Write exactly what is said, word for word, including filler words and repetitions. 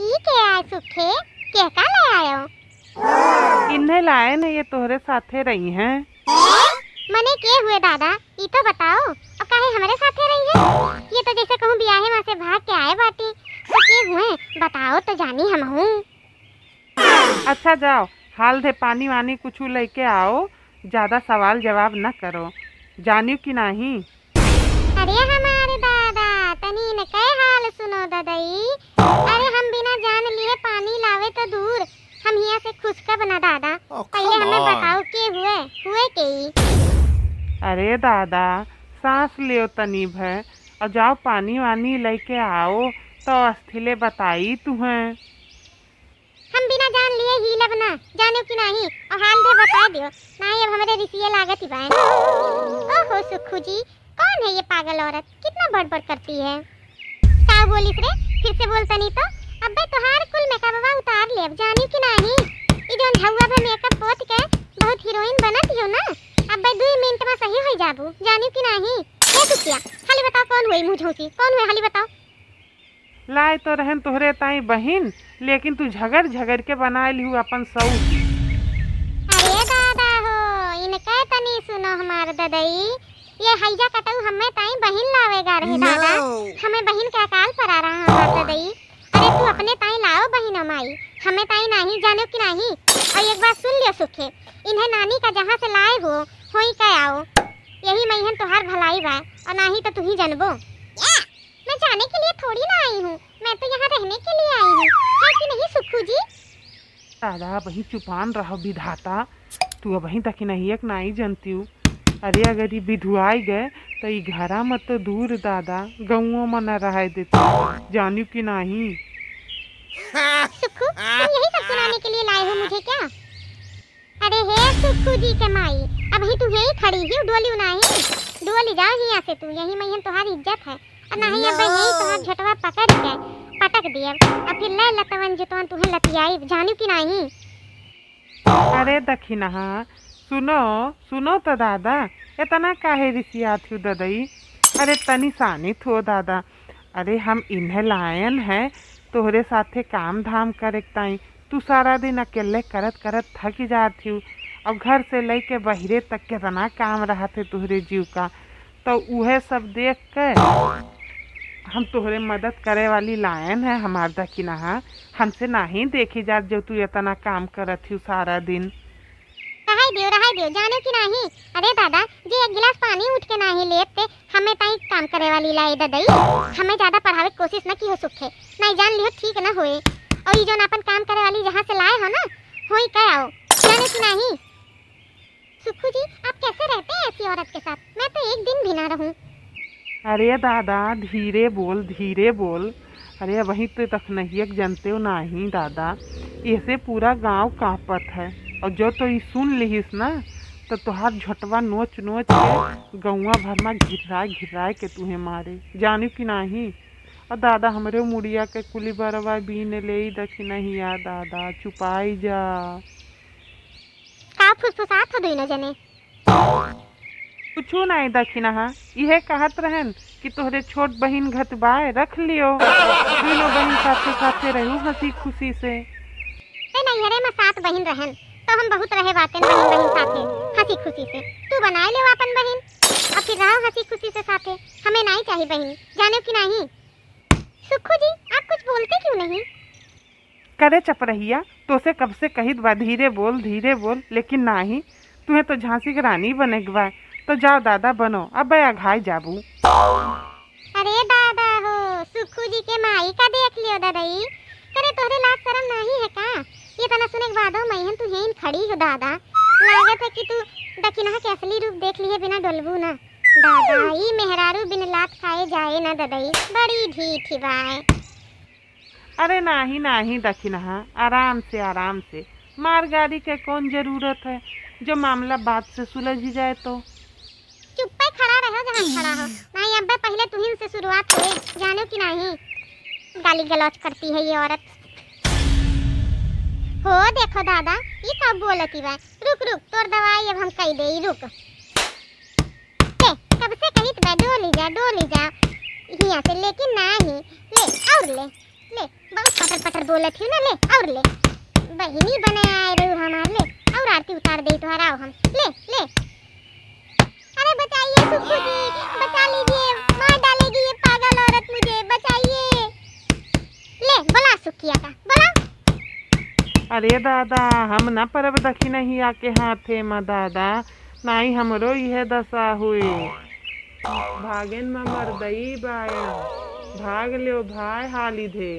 ई के आए सुखे, के का ले आयो? इन्हें लाए न, ये तोहरे साथे रही हैं। मने के हुए दादा, ई तो बताओ, और काहे हमरे साथे रही है? ये तो जैसे कहूँ बियाहे में से भाग के आए बाटी, तो के हुए, बताओ तो जानी हमहूँ। अच्छा जाओ, हाल दे पानी वानी कुछ लेके आओ, ज्यादा सवाल जवाब न करो, जानियो कि नाही? अरे हमारे दादा, तनी इनके हाल सुनो ददई। अरे हम बिना जान लिए पानी लावे तो दूर, हम हिया से खुसकब ना दादा। Oh, पहले come हमें on। बताओ के हुए, हुए के ई? अरे दादा, सांस लियो तनी भर, और जाओ पानी वानी लेके आओ, तो अस्थिले बताई तुहें। हम बिना जान लिए हिलब ना, जानियो कि नाही, और हाल दे बता दियो, नाही अब हमरे रिसिये लागत ही बाएन। ओहो सुखू जी, कौन है ये पागल औरत, कितना बड़बड़ करती है। का बोलिस रे, फिर से बोल तनी तो। अब्बे तोहार कुल मेकअपवा उतार लेब, जानियो कि नाही। ई जौन हउआ भे मेकअप पोत के बहुत हीरोइन बनत हियो ना, अब्बे दुई मिनट में सही हो जाबू, जानियो कि नाही। ए सुखिया, हाली बताओ कौन हुई मुँह झौसी, कौन हुई हाली बताओ। लाए तो रहन तोहरे ताई बहिन, लेकिन तू झगड़ झगड़ के बनाए लिहू अपन सौस। अरे दादा हो, इनके तनी सुनो हमार ददई, ये हैजा कटऊ हमें ताई बहिन लावेगा रहे दादा, No। हमें बहिन के अकाल पर आ रहा हमार ददई। अरे तू अपने ताई लाओ बहिन माई, हमें ताई नाही जानो कि नाही। और एक बात सुन लियो सुखे, इन्हें नानी का जहाँ से लाए हो, होई का आओ, यही मैहन तोहार भलाई बा, और नाही तो तू ही जनबो। मैं जाने के लिए थोड़ी ना आई हूँ, मैं तो यहाँ रहने के लिए आई हूँ, है कि नहीं सुखू जी? दादा, वही चुपान रहो विधाता, तू अबही तक नहीं एक नाई जनती हूँ। अरे, अगर ये विधुआई गए, तो ई घरा मत तो दूर दादा, गौओं में न रहाए देती, जानियो कि नाही? सुखू, तुम यही सब सुनाने के लिए लाए हो मुझे क्या? अरे हे सुखू जी के माई, अबही तू यही खड़ी ही, डोली नाही, डोली जाओ हियाँ से तू, यही मैहन तोहार इज्जत है, और नाही अब यही तोहार झोटवा पकड़ के पटक दियब, और फिर ले लतवन जुतवन तुहे लतियाई, जानियो कि नाही? अरे दखिनहा, सुनो, सुनो तो दादा, इतना काहे रिसियात हो ददई? अरे तनी सानित हो दादा, अरे हम इन्हें लायन है, तोहरे साथे काम धाम करे के ताई। तू सारा दिन अकेले करत करत थक जात हिउ, और घर से लेके बहिरे तक कितना काम रहत है तोहरे जीव का। तो उहे सब देख के हम तोहरे मदद करे वाली लायन है, हमार दखिनहा। हमसे नाही देखी जात जो तू इतना काम करत हिउ सारा दिन। रहाई दियो, रहाई दियो, जानो कि नाही? अरे दादा, जे एक गिलास पानी उठ के नाही लेत, ते हमें ताई काम करे वाली लाई ददई। हमें ज्यादा पढ़ावे के कोशिश न की हो सुखे, नहीं जान लियो ठीक न होए। और ये जोन अपन काम करे वाली जहाँ से लाए हो ना, होई का आओ, जानो कि नाही? सुखू जी, आप कैसे रहते हैं ऐसी औरत के साथ? मैं तो एक दिन भी ना रहूं। अरे दादा, धीरे बोल, धीरे बोल। अरे, वही तो तखनहिया के जनते हो नाही दादा, ऐसे पूरा गांव कांपत है। और जो तो ई सुन लिहिस ना, तो तोहार झोटवा नोच नोच के गौवा भर में घिर्राए घिर्राए के तुहे मारे, जानियो कि नाही? और दादा, हमरे मुड़िया के कुली बरवा बीन ले दखिनहिया दादा, चुपाई जा। का फुसफुसात हो दुइनो जने? कुछु नाई दखिनहा, इहे कहत रहन कि तोहरे छोट बहिन घत बाय, रख लियो। दुइनो बहिन साथे साथे रहू हंसी खुशी से। ते नैहरे में सात बहिन रहन, तो हम बहुत रहे बातेन बहिन बहिन साथे हंसी खुशी से। तू बनाए ले आपन बहिन, और फिर रहो हंसी खुशी से साथे। हमें नाई चाही बहिन, जानो कि नाही? सुखू जी, आप कुछ बोलते क्यों नहीं? करे चपरहिया, तोसे कब से कहित बा धीरे बोल, धीरे बोल, लेकिन नाही, तुहे तो झांसी के रानी बने के बा। तो जाओ दादा बनो, अब अघाई जाबू। अरे दादा हो, सुखू जी के माई का देख लियो ददई। करे तोहरे लाज शरम नाही है का? ये तना सुने के बादो मैहन तू हेन खड़ी हो दादा। लागत है कि तू दखिनहा के असली रूप देख लिए बिना डोलबू ना। दादा, ई मेहरारू बिन लात खाए जाए ना ददई, बड़ी ढीठ बाय। अरे नाही, नाही दखिनहा, आराम से, आराम से। मार गारी के कौन जरूरत है, जो मामला बात से सुलझ ही जाए तो। चुप्पे खड़ा रहो जहाँ खड़ा हो, नाही अब्बे पहले तुहिन से शुरुआत होए, जानो कि नाही? गाली गलौज करती है ये औरत। हो देखो दादा, ये का बोलती बा? रुक रुक, तोर दवाई अब हम कई देई, रुक। ले, कब से कहित बा, डोली जा, डोली जा हियाँ से, लेकिन नाही। ले, और ले। ले, बहुत पटर पटर बोलत ही ना, ले, और ले। बहिनी बने आए रहू हमार, ले, और आरती उतार दे तोहरा, आओ हम, ले, ले। अरे बचाइए सुक्कू जी, बचा लीजिए, मार डालेगी ये पागल औरत मुझे, बचाइए। ले, बोला सुक्किया का, बोला। अरे दादा, हम ना परब दखिनहिया के हाथे मा दादा, नाई हमरो इहे दसा हुई। भागेन मा मरदई बाए, भाग ल्यो भाई हाली धे।